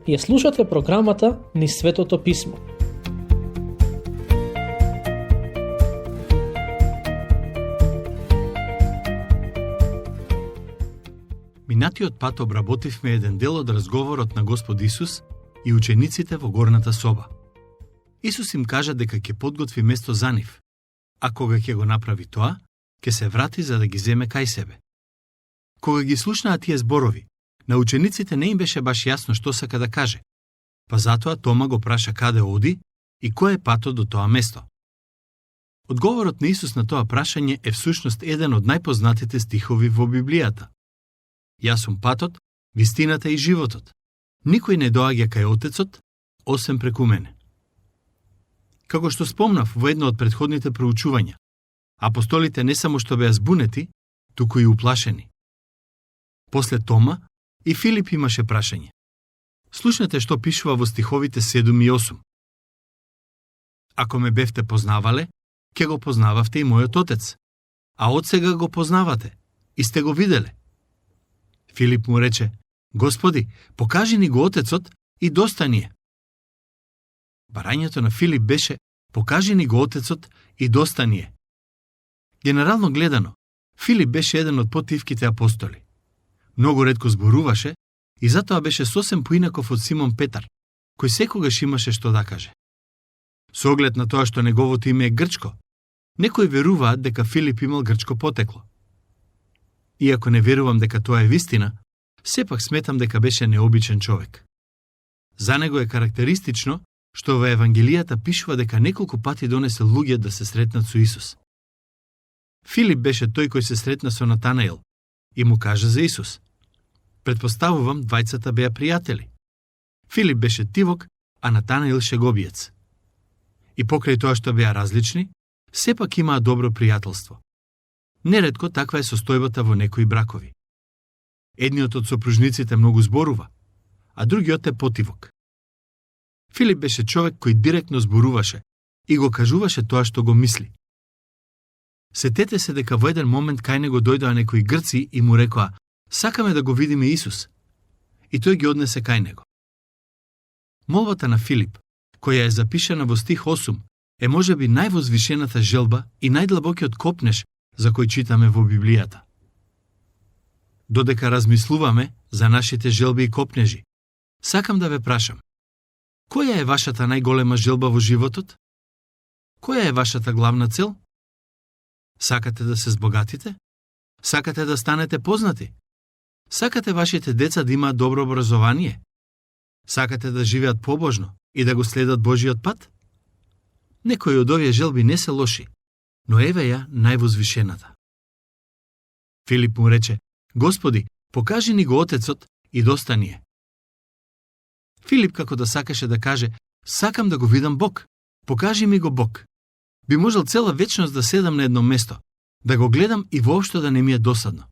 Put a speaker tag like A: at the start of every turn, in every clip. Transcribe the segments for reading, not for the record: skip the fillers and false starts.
A: Ја слушате програмата Низ Светото Писмо.
B: Минатиот пат обработивме еден дел од разговорот на Господ Исус и учениците во горната соба. Исус им кажа дека ќе подготви место за нив, а кога ќе го направи тоа, ќе се врати за да ги земе кај себе. Кога ги слушнаа тие зборови, на учениците не им беше баш јасно што сака да каже, па затоа Тома го праша каде оди и кој е патот до тоа место. Одговорот на Исус на тоа прашање е всушност еден од најпознатите стихови во Библијата. Јас сум патот, вистината и животот. Никој не доаѓа кај Отецот, освен преку мене. Како што спомнав во едно од претходните проучувања, апостолите не само што беа збунети, туку и уплашени. После Тома, и Филип имаше прашање. Слушнете што пишува во стиховите 7 и 8. Ако ме бевте познавале, ќе го познававте и мојот Отец, а одсега го познавате и сте го виделе. Филип му рече: Господи, покажи ни го Отецот и доста ни е. Барањето на Филип беше: покажи ни го Отецот и доста ни е. Генерално гледано, Филип беше еден од потивките апостоли. Многу ретко зборуваше и затоа беше сосем поинаков од Симон Петар, кој секогаш имаше што да каже. Со оглед на тоа што неговото име е грчко, некои веруваат дека Филип имал грчко потекло. Иако не верувам дека тоа е вистина, сепак сметам дека беше необичен човек. За него е карактеристично што во Евангелијата пишува дека неколку пати донесе луѓе да се сретнат со Исус. Филип беше тој кој се сретна со Натанаил и му кажа за Исус. Предпоставувам, двајцата беа пријатели. Филип беше тивок, а Натанаил шеговиец. И покрај тоа што беа различни, сепак имаа добро пријателство. Неретко таква е состојбата во некои бракови. Едниот од сопружниците многу зборува, а другиот е потивок. Филип беше човек кој директно зборуваше и го кажуваше тоа што го мисли. Сетете се дека во еден момент кај него дојдоа некои грци и му рекоа: сакаме да го видиме Исус. И тој ги однесе кај него. Молбата на Филип, која е запишана во стих 8, е можеби највозвишената желба и најдлабокиот копнеж за кој читаме во Библијата. Додека размислуваме за нашите желби и копнежи, сакам да ве прашам: која е вашата најголема желба во животот? Која е вашата главна цел? Сакате да се збогатите? Сакате да станете познати? Сакате вашите деца да имаат добро образование? Сакате да живеат побожно и да го следат Божиот пат? Некои од овие желби не се лоши, но еве ја највозвишената. Филип му рече: Господи, покажи ни го Отецот и доста ни е. Филип како да сакаше да каже: сакам да го видам Бог, покажи ми го Бог. Би можел цела вечност да седам на едно место, да го гледам и воопшто да не ми е досадно.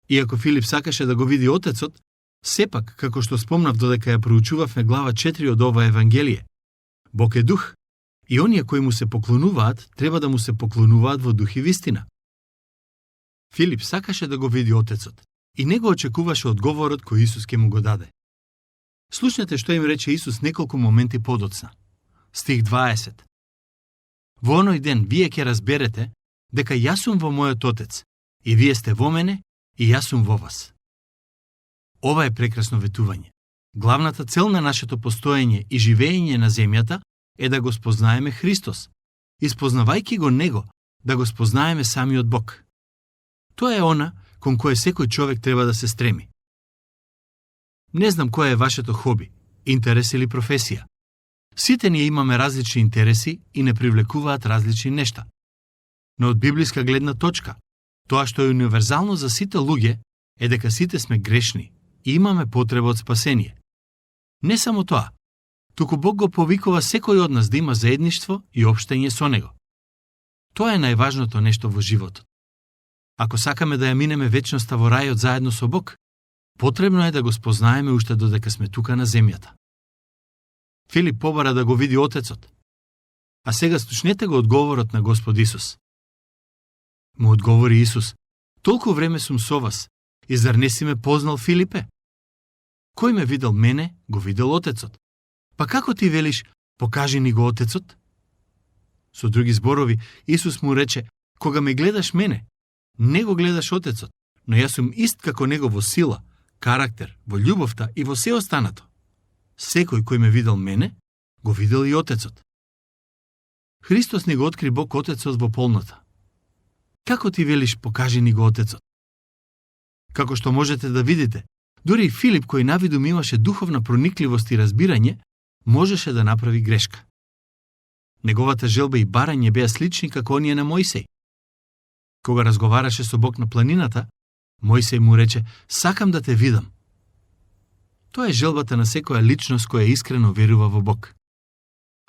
B: Иако Филип сакаше да го види Отецот, сепак, како што спомнав додека ја проучувавме глава 4 од ова Евангелие, Бог е дух, и оние кои му се поклонуваат, треба да му се поклонуваат во дух и вистина. Филип сакаше да го види Отецот и не го очекуваше одговорот кој Исус ќе му го даде. Слушнете што им рече Исус неколку моменти подоцна. Стих 20. Во оној ден вие ќе разберете дека јас сум во мојот Отец и вие сте во мене и јас сум во вас. Ова е прекрасно ветување. Главната цел на нашето постоење и живење на земјата е да го спознаеме Христос и спознавајќи го Него, да го спознаеме самиот Бог. Тоа е она кон кое секој човек треба да се стреми. Не знам кој е вашето хоби, интерес или професија. Сите ние имаме различни интереси и не привлекуваат различни нешта. Но од библиска гледна точка, тоа што е универзално за сите луѓе е дека сите сме грешни и имаме потреба од спасение. Не само тоа, туку Бог го повикува секој од нас да има заедништво и општење со Него. Тоа е најважното нешто во животот. Ако сакаме да ја минеме вечноста во рајот заедно со Бог, потребно е да го спознаеме уште додека сме тука на земјата. Филип побара да го види Отецот. А сега слушнете го одговорот на Господ Исус. Му одговори Исус: толку време сум со вас, и зар не си ме познал, Филипе? Кој ме видел мене, го видел Отецот. Па како ти велиш, покажи ни го Отецот? Со други зборови, Исус му рече, кога ме гледаш мене, не го гледаш Отецот, но јас сум ист како него во сила, карактер, во љубовта и во се останато. Секој кој ме видел мене, го видел и Отецот. Христос ни го откри Бог Отецот во полнота. Како ти велиш, покажи ни го Отецот? Како што можете да видите, дури и Филип, кој навидум имаше духовна проникливост и разбирање, можеше да направи грешка. Неговата желба и барање беа слични како оние на Мојсей. Кога разговараше со Бог на планината, Мојсей му рече, сакам да те видам. Тоа е желбата на секоја личност која искрено верува во Бог.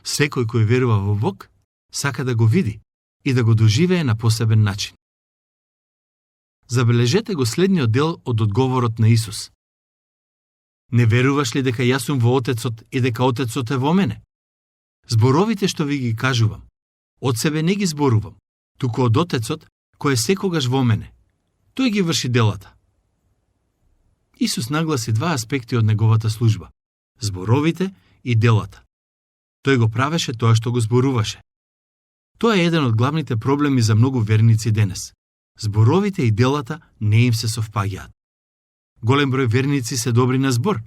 B: Секој кој верува во Бог, сака да го види и да го доживее на посебен начин. Забележете го следниот дел од одговорот на Исус. Не веруваш ли дека јас сум во Отецот и дека Отецот е во мене? Зборовите што ви ги кажувам, од себе не ги зборувам, туку од Отецот кој е секогаш во мене. Тој ги врши делата. Исус нагласи два аспекти од неговата служба – зборовите и делата. Тој го правеше тоа што го зборуваше. Тоа е еден од главните проблеми за многу верници денес. Зборовите и делата не им се совпаѓаат. Голем број верници се добри на збор,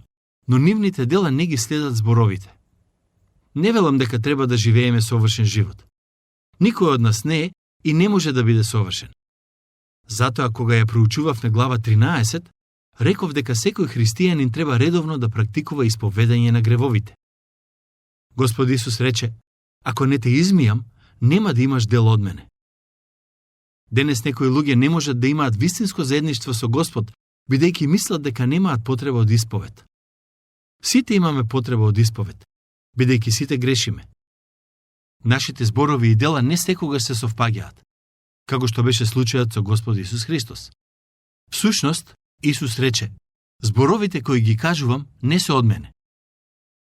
B: но нивните дела не ги следат зборовите. Не велам дека треба да живееме совршен живот. Никој од нас не е и не може да биде совршен. Затоа, кога ја проучував на глава 13, реков дека секој христијанин треба редовно да практикува исповедање на гревовите. Господ Исус рече, ако не те измијам, нема да имаш дел од мене. Денес некои луѓе не можат да имаат вистинско заедништво со Господ, бидејќи мислат дека немаат потреба од исповед. Сите имаме потреба од исповед, бидејќи сите грешиме. Нашите зборови и дела не секогаш се совпаѓаат, како што беше случајот со Господ Исус Христос. Всушност, Исус рече, зборовите кои ги кажувам не се од мене.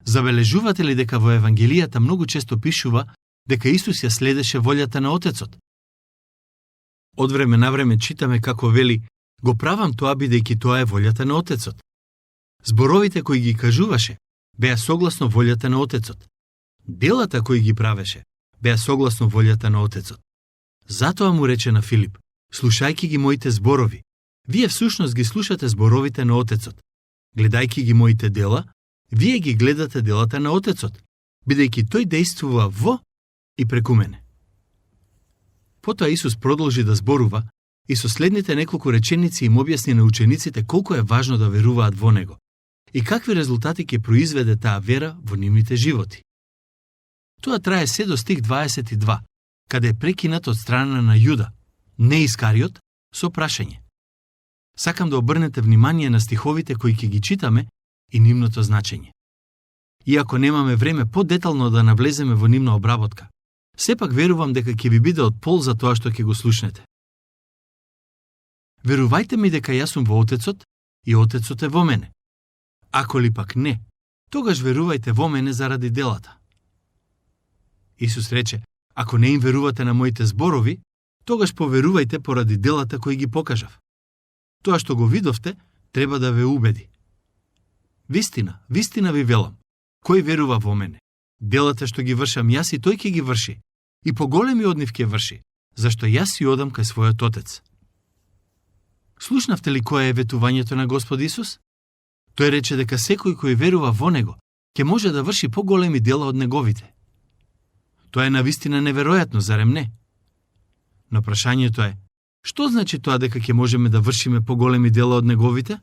B: Забележувате ли дека во Евангелијата многу често пишува дека Исус ја следеше волјата на Отецот? Од време на време читаме како вели, го правам тоа бидејќи тоа е волјата на Отецот. Зборовите кои ги кажуваше беа согласно волјата на Отецот. Делата кои ги правеше беа согласно волјата на Отецот. Затоа му рече на Филип, слушајќи ги моите зборови, вие всушност ги слушате зборовите на Отецот. Гледајќи ги моите дела, вие ги гледате делата на Отецот, бидејќи тој действува во и преку мене. Потоа Исус продолжи да зборува и со следните неколку реченици им објасни на учениците колку е важно да веруваат во Него и какви резултати ќе произведе таа вера во нивните животи. Тоа трае се до стих 22, каде е прекинат од страна на Јуда, не Искариот, со прашање. Сакам да обрнете внимание на стиховите кои ќе ги читаме и нивното значење. Иако немаме време подетално да навлеземе во нивна обработка, сепак верувам дека ќе ви биде од полза тоа што ќе го слушнете. Верувајте ми дека јас сум во Отецот и Отецот е во мене. Ако ли пак не, тогаш верувајте во мене заради делата. Исус рече, ако не им верувате на моите зборови, тогаш поверувајте поради делата кои ги покажав. Тоа што го видовте, треба да ве убеди. Вистина ви велам, кој верува во мене, делата што ги вршам јас и тој ќе ги врши, и поголеми од нив ќе врши, зашто јас си одам кај својот Отец. Слушнавте ли кое е ветувањето на Господ Исус? Тој рече дека секој кој верува во Него, ќе може да врши поголеми дела од неговите. Тоа е навистина неверојатно, зарем не? Но прашањето е, што значи тоа дека ќе можеме да вршиме поголеми дела од неговите?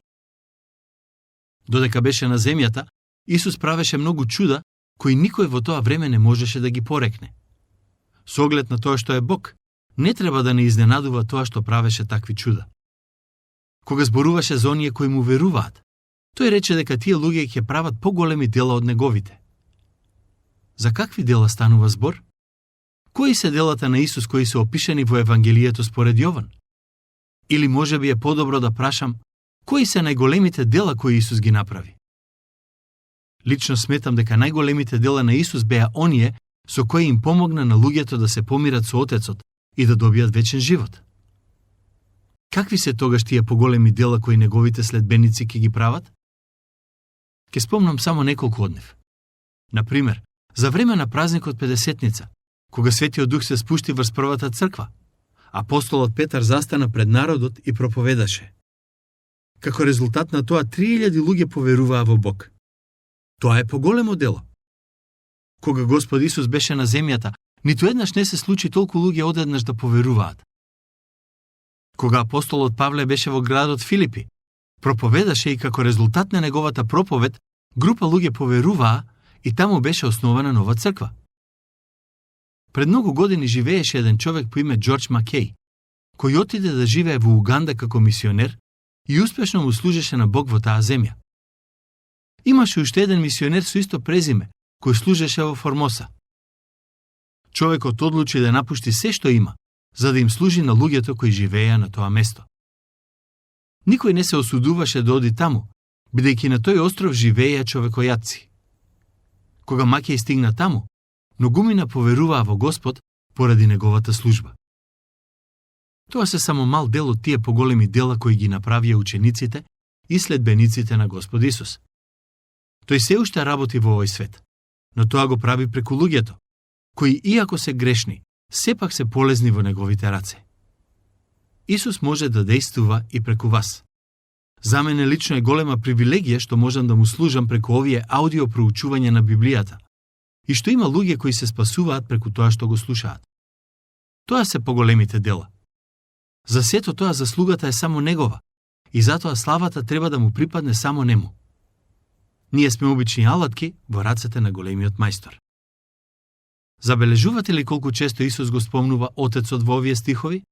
B: Додека беше на земјата, Исус правеше многу чуда кои никој во тоа време не можеше да ги порекне. Со оглед на тоа што е Бог, не треба да не изненадува тоа што правеше такви чуда. Кога зборуваше за оние кои му веруваат, тој рече дека тие луѓе ќе прават поголеми дела од неговите. За какви дела станува збор? Кои се делата на Исус кои се опишани во Евангелието според Јован? Или може би е подобро да прашам, кои се најголемите дела кои Исус ги направи? Лично сметам дека најголемите дела на Исус беа оние со кои им помогна на луѓето да се помират со Отецот и да добијат вечен живот. Какви се тогаш тие поголеми дела кои неговите следбеници ќе ги прават? Ке спомнам само неколку од нив. Например, за време на празникот Педесетница, кога Светиот Дух се спушти врз првата црква, апостолот Петар застана пред народот и проповедаше. Како резултат на тоа 3000 луѓе поверуваа во Бог. Тоа е поголемо дело. Кога Господ Исус беше на земјата, ниту еднаш не се случи толку луѓе одеднаш да поверуваат. Кога апостолот Павле беше во градот Филипи, проповедаше и како резултат на неговата проповед, група луѓе поверуваа и таму беше основана нова црква. Пред многу години живееше еден човек по име Џорџ Макеј, кој отиде да живее во Уганда како мисионер и успешно му служеше на Бог во таа земја. Имаше уште еден мисионер со исто презиме, кој служеше во Формоса. Човекот одлучи да напушти се што има, за да им служи на луѓето кои живееа на тоа место. Никој не се осудуваше да оди таму, бидејќи на тој остров живееа човекојатци. Кога Макеј стигна таму, многумина поверуваа во Господ поради неговата служба. Тоа се само мал дел од тие поголеми дела кои ги направија учениците и следбениците на Господ Исус. Тој се уште работи во овој свет, но тоа го прави преку луѓето, кои иако се грешни, сепак се полезни во неговите раце. Исус може да действува и преку вас. За мене лично е голема привилегија што можам да му служам преку овие аудио проучувања на Библијата и што има луѓе кои се спасуваат преку тоа што го слушаат. Тоа се поголемите дела. За сето тоа заслугата е само негова и затоа славата треба да му припадне само нему. Ние сме обични алатки во рацете на големиот мајстор. Забележувате ли колку често Исус го спомнува Отецот во овие стихови?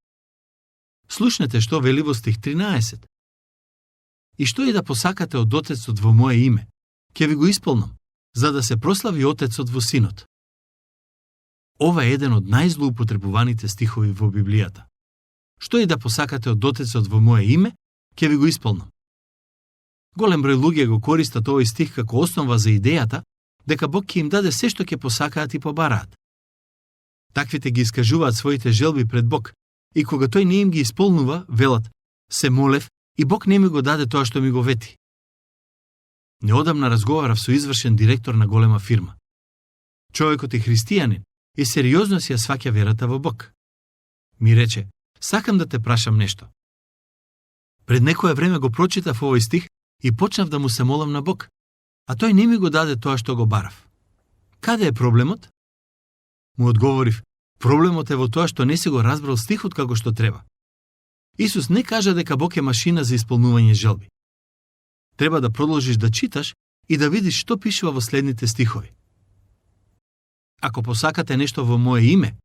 B: Слушнете што вели во стих 13. И што и да посакате од Отецот во мое име, ќе ви го исполнам, за да се прослави Отецот во Синот. Ова е еден од најзлоупотребуваните стихови во Библијата. Што и да посакате од Отецот во мое име, ќе ви го исполнам. Голем број луѓе го користат овој стих како основа за идејата дека Бог ќе им даде се што ќе посакаат и побараат. Таквите ги искажуваат своите желби пред Бог и кога тој не им ги исполнува, велат: се молев и Бог не ми го даде тоа што ми го вети. Неодамна разговарав со извршен директор на голема фирма. Човекот е христијанин и сериозно си ја сваќа верата во Бог. Ми рече: сакам да те прашам нешто. Пред некое време го прочитав овој стих и почнав да му се молам на Бог, а тој не ми го даде тоа што го барав. Каде е проблемот? Му одговорив: проблемот е во тоа што не си го разбрал стихот како што треба. Исус не кажа дека Бог е машина за исполнување желби. Треба да продолжиш да читаш и да видиш што пишува во следните стихови. Ако посакате нешто во мое име,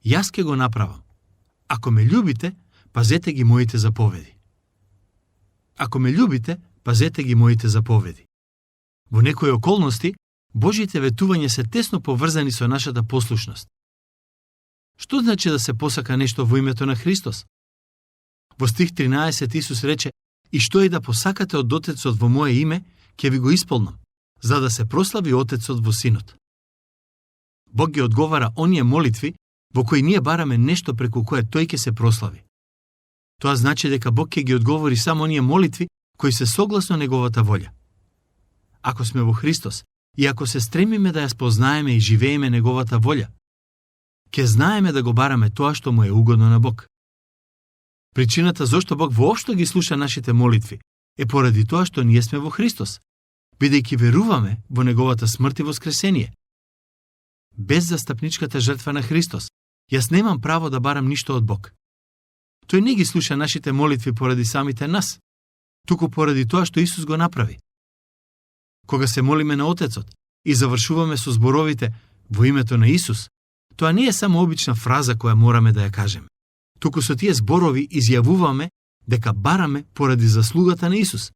B: јас ќе го направам. Ако ме љубите, пазете ги моите заповеди. Ако ме љубите, пазете ги моите заповеди. Во некои околности, Божите ветувања се тесно поврзани со нашата послушност. Што значи да се посака нешто во името на Христос? Во стих 13 Исус рече: и што и да посакате од Отецот во мое име, ќе ви го исполнам, за да се прослави Отецот во Синот. Бог ги одговара оние молитви во кои ние бараме нешто преку кое тој ќе се прослави. Тоа значи дека Бог ќе ги одговори само оние молитви кои се согласно неговата волја. Ако сме во Христос и ако се стремиме да ја спознаеме и живееме неговата волја, ќе знаеме да го бараме тоа што му е угодно на Бог. Причината зошто Бог воопшто ги слуша нашите молитви е поради тоа што ние сме во Христос, бидејќи веруваме во неговата смрт и воскресение. Без застапничката жртва на Христос, јас немам право да барам ништо од Бог. Тој не ги слуша нашите молитви поради самите нас, туку поради тоа што Исус го направи. Кога се молиме на Отецот и завршуваме со зборовите во името на Исус, тоа не е само обична фраза која мораме да ја кажеме. Туку со тие зборови изјавуваме дека бараме поради заслугата на Исус.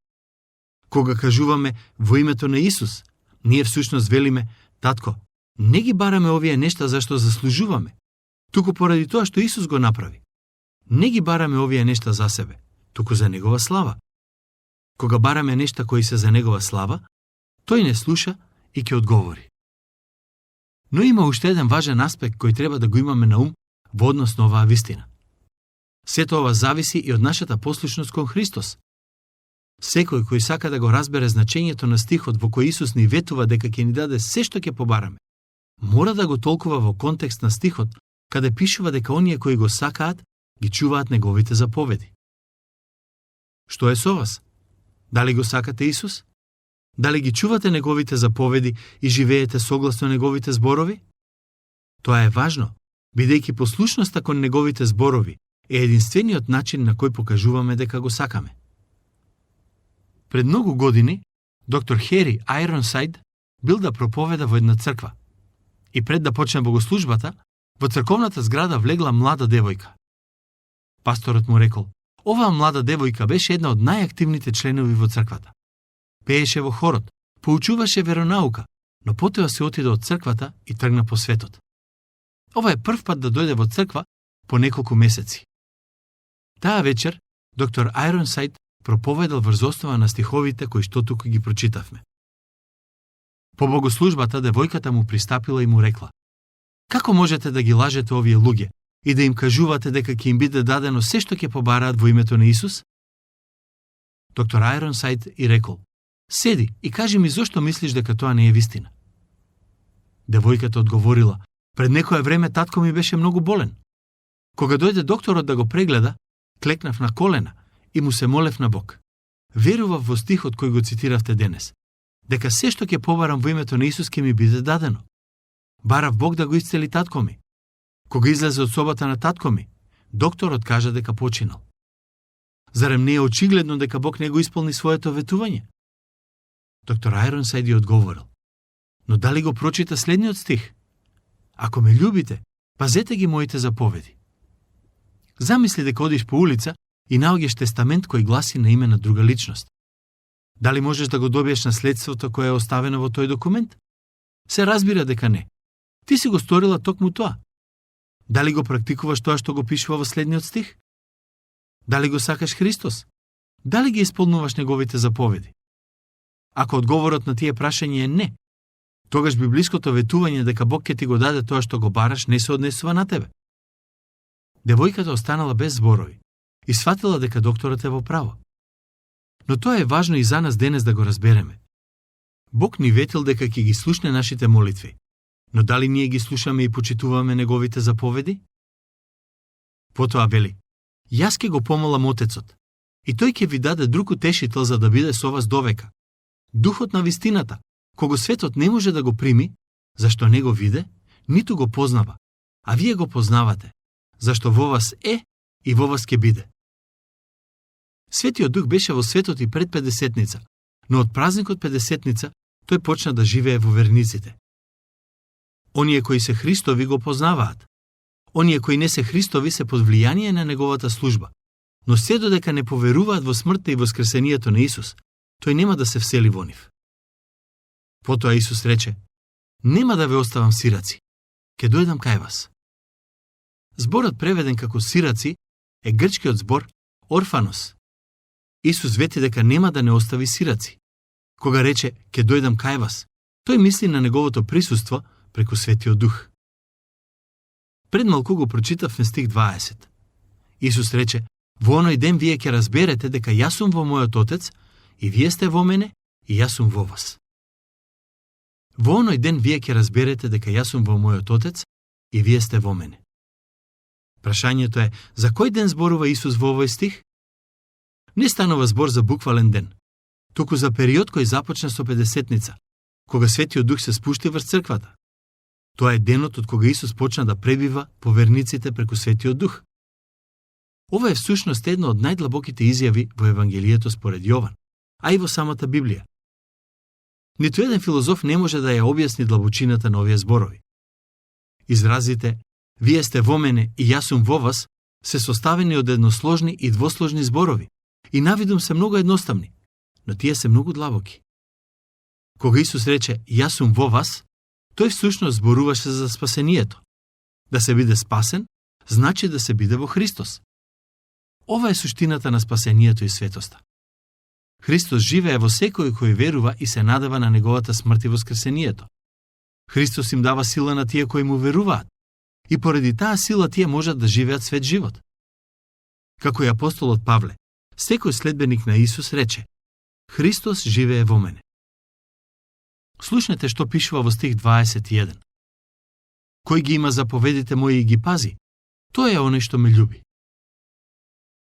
B: Кога кажуваме во името на Исус, ние всушност велиме: татко, не ги бараме овие нешта зашто заслужуваме, туку поради тоа што Исус го направи. Не ги бараме овие нешта за себе, туку за негова слава. Кога бараме нешта кои се за негова слава, тој не слуша и ќе одговори. Но има уште еден важен аспект кој треба да го имаме на ум во однос на оваа вистина. Сето ова зависи и од нашата послушност кон Христос. Секој кој сака да го разбере значењето на стихот во кој Исус ни ветува дека ќе ни даде се што ќе побараме, мора да го толкува во контекст на стихот, каде пишува дека оние кои го сакаат, ги чуваат неговите заповеди. Што е со вас? Дали го сакате Исус? Дали ги чувате неговите заповеди и живеете согласно неговите зборови? Тоа е важно, бидејќи послушноста кон неговите зборови е единствениот начин на кој покажуваме дека го сакаме. Пред многу години, доктор Хери Айронсайд бил да проповеда во една црква. И пред да почне богослужбата, во црковната зграда влегла млада девојка. Пасторот му рекол: оваа млада девојка беше една од најактивните членови во црквата. Пееше во хорот, поучуваше веронаука, но потоа се отиде од црквата и тргна по светот. Ова е прв пат да дојде во црква по неколку месеци. Таа вечер доктор Айронсайд проповедал врз основа на стиховите кои што туку ги прочитавме. По богослужбата девојката му пристапила и му рекла: како можете да ги лажете овие луѓе и да им кажувате дека ќе им биде дадено се што ќе побараат во името на Исус? Доктор Айронсайд и рекол: седи и кажи ми зошто мислиш дека тоа не е вистина. Девојката одговорила: пред некое време татко ми беше многу болен. Кога дојде докторот да го прегледа, клекнав на колена и му се молев на Бог. Верував во стихот кој го цитиравте денес, дека се што ќе побарам во името на Исус ќе ми биде дадено. Барав Бог да го исцели татко ми. Кога излезе од собата на татко ми, докторот кажа дека починал. Зарем не е очигледно дека Бог не го исполни своето ветување? Доктор Айронсайд одговорил: но дали го прочита следниот стих? Ако ме љубите, пазете ги моите заповеди. Замисли дека одиш по улица и наоѓаш тестамент кој гласи на име на друга личност. Дали можеш да го добиеш наследството кое е оставено во тој документ? Се разбира дека не. Ти си го сторила токму тоа. Дали го практикуваш тоа што го пишува во следниот стих? Дали го сакаш Христос? Дали ги исполнуваш неговите заповеди? Ако одговорот на тие прашања е не, тогаш библиското ветување дека Бог ќе ти го даде тоа што го бараш не се однесува на тебе. Девојката останала без зборови и сватила дека докторот е во право. Но тоа е важно и за нас денес да го разбереме. Бог ни ветил дека ќе ги слушне нашите молитви, но дали ние ги слушаме и почитуваме неговите заповеди? Потоа вели: јас ќе го помолам Отецот, и тој ќе ви даде друг утешител за да биде со вас довека. Духот на вистината, кого светот не може да го прими, зашто не го виде, ниту го познава, а вие го познавате, зашто во вас е и во вас ќе биде. Светиот Дух беше во светот и пред Педесетница, но од празникот Педесетница тој почна да живее во верниците. Оние кои се Христови го познаваат. Оние кои не се Христови се под влијание на неговата служба, но се додека не поверуваат во смртта и воскресението на Исус, тој нема да се всели во нив. Потоа Исус рече: нема да ве оставам сираци, ќе дојдам кај вас. Зборот преведен како сираци е грчкиот збор орфанос. Исус вети дека нема да не остави сираци. Кога рече ќе дојдам кај вас, тој мисли на неговото присуство преку Светиот Дух. Пред малку го прочитавме стих 20. Исус рече: во оној ден вие ќе разберете дека јас сум во мојот Отец и вие сте во мене и јас сум во вас. Во оној ден вие ќе разберете дека јас сум во мојот Отец и вие сте во мене. Прашањето е: за кој ден зборува Исус во овој стих? Не станува збор за буквален ден, туку за период кој започна со Педесетница, кога Светиот Дух се спушти врз црквата. Тоа е денот од кога Исус почна да пребива по верниците преку Светиот Дух. Ова е всушност една од најдлабоките изјави во Евангелието според Јован, а и во самата Библија. Ниту еден филозоф не може да ја објасни длабочината на овие зборови. Изразите «Вие сте во мене и јас сум во вас» се составени од едносложни и двосложни зборови и навидум се многу едноставни, но тие се многу длабоки. Кога Исус рече «Јас сум во вас», тој всушност зборуваше за спасението. Да се биде спасен, значи да се биде во Христос. Ова е суштината на спасението и светоста. Христос живее во секој кој верува и се надева на неговата смрт и воскресението. Христос им дава сила на тие кои му веруваат и поради таа сила тие можат да живеат свет живот. Како и апостолот Павле, секој следбеник на Исус рече: Христос живее во мене. Слушнете што пишува во стих 21. Кој ги има заповедите мои и ги пази, тој е оној што ме љуби.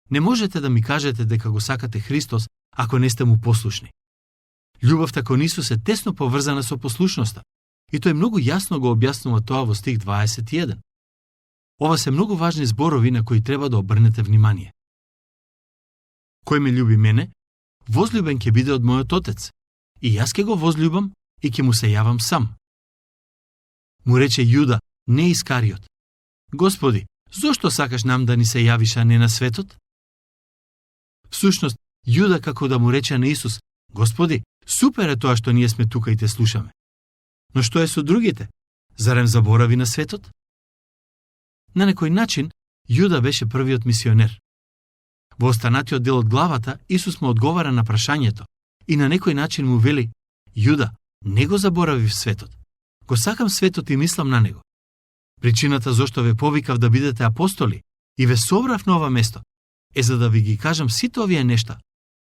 B: Не можете да ми кажете дека го сакате Христос ако не сте му послушни. Љубовта кон Исус е тесно поврзана со послушноста и тој многу јасно го објаснува тоа во стих 21. Ова се многу важни зборови на кои треба да обрнете внимание. Кој ме љуби мене, возлюбен ќе биде од мојот Отец, и јас ќе го возлюбам и ќе му се јавам сам. Му рече Јуда, не Искариот: Господи, зошто сакаш нам да ни се јавиш, а не на светот? Всушност, Јуда како да му рече на Исус: Господи, супер е тоа што ние сме тука и те слушаме. Но што е со другите? Зарем заборави на светот? На некој начин, Јуда беше првиот мисионер. Во останатиот дел од главата, Исус му одговара на прашањето и на некој начин му вели: Јуда, не го заборави в светот. Го сакам светот и мислам на него. Причината зошто ве повикав да бидете апостоли и ве собрав на ова место е за да ви ги кажам сите овие нешта,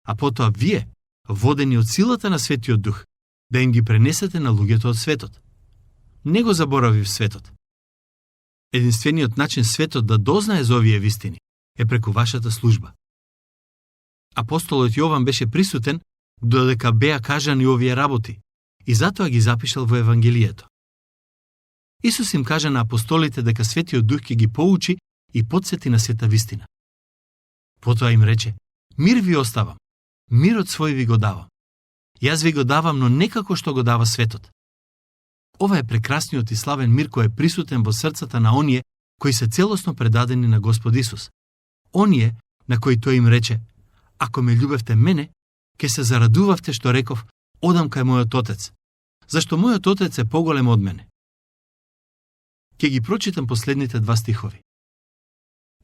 B: а потоа вие, водени од силата на Светиот Дух, да им ги пренесете на луѓето од светот. Не го заборави в светот. Единствениот начин светот да дознае за овие вистини е преку вашата служба. Апостолот Јован беше присутен додека беа кажани овие работи и затоа ги запишал во Евангелието. Исус им кажа на апостолите дека Светиот Дух ќе ги поучи и потсети на сета вистина. Потоа им рече: Мир ви оставам, мирот свој ви го давам. Јас ви го давам, но не како што го дава светот. Ова е прекрасниот и славен мир кој е присутен во срцата на оние кои се целосно предадени на Господ Исус. Оние на кои тој им рече: Ако ме љубевте мене, ќе се зарадувавте што реков: Одам кај мојот Отец, зашто мојот Отец е поголем од мене. Ќе ги прочитам последните два стихови.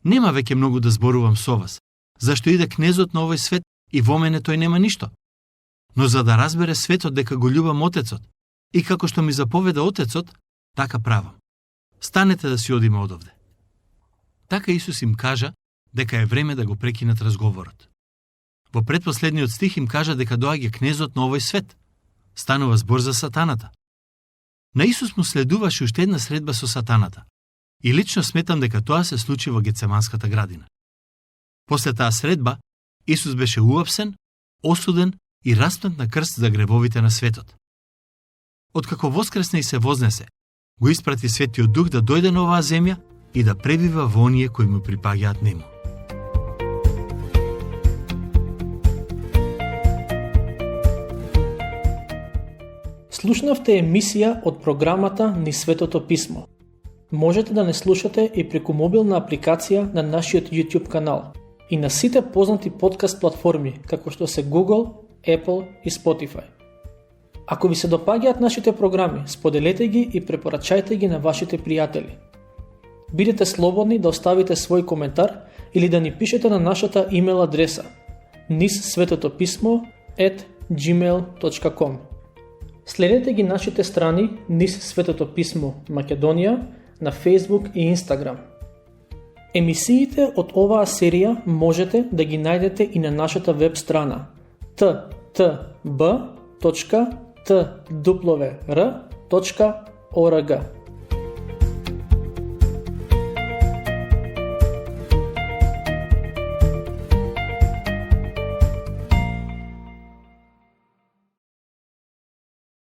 B: Нема веќе многу да зборувам со вас, зашто иде кнезот на овој свет и во мене тој нема ништо. Но за да разбере светот дека го љубам Отецот и како што ми заповеда Отецот, така правам. Станете да си одиме одовде. Така Исус им кажа дека е време да го прекинат разговорот. Во предпоследниот стих им кажа дека доаѓа кнезот на овој свет. Станува збор за сатаната. На Исус му следуваше уште една средба со сатаната. И лично сметам дека тоа се случи во Гецеманската градина. После таа средба, Исус беше уапсен, осуден и распнат на крст за гревовите на светот. Откако воскресне и се вознесе, го испрати Светиот Дух да дојде на оваа земја и да пребива во оние кои му припаѓаат нему.
A: Слушнавте емисија од програмата Ни Светото Писмо. Можете да не слушате и преку мобилна апликација на нашиот YouTube канал и на сите познати подкаст платформи како што се Google, Apple и Spotify. Ако ви се допаѓаат нашите програми, споделете ги и препорачајте ги на вашите пријатели. Бидете слободни да оставите свој коментар или да ни пишете на нашата имейл адреса nissvetotopисmo@gmail.com. Следете ги нашите страни Низ Светото Писмо Македонија на Facebook и Instagram. Емисиите од оваа серија можете да ги најдете и на нашата веб страна ttb.twr.org.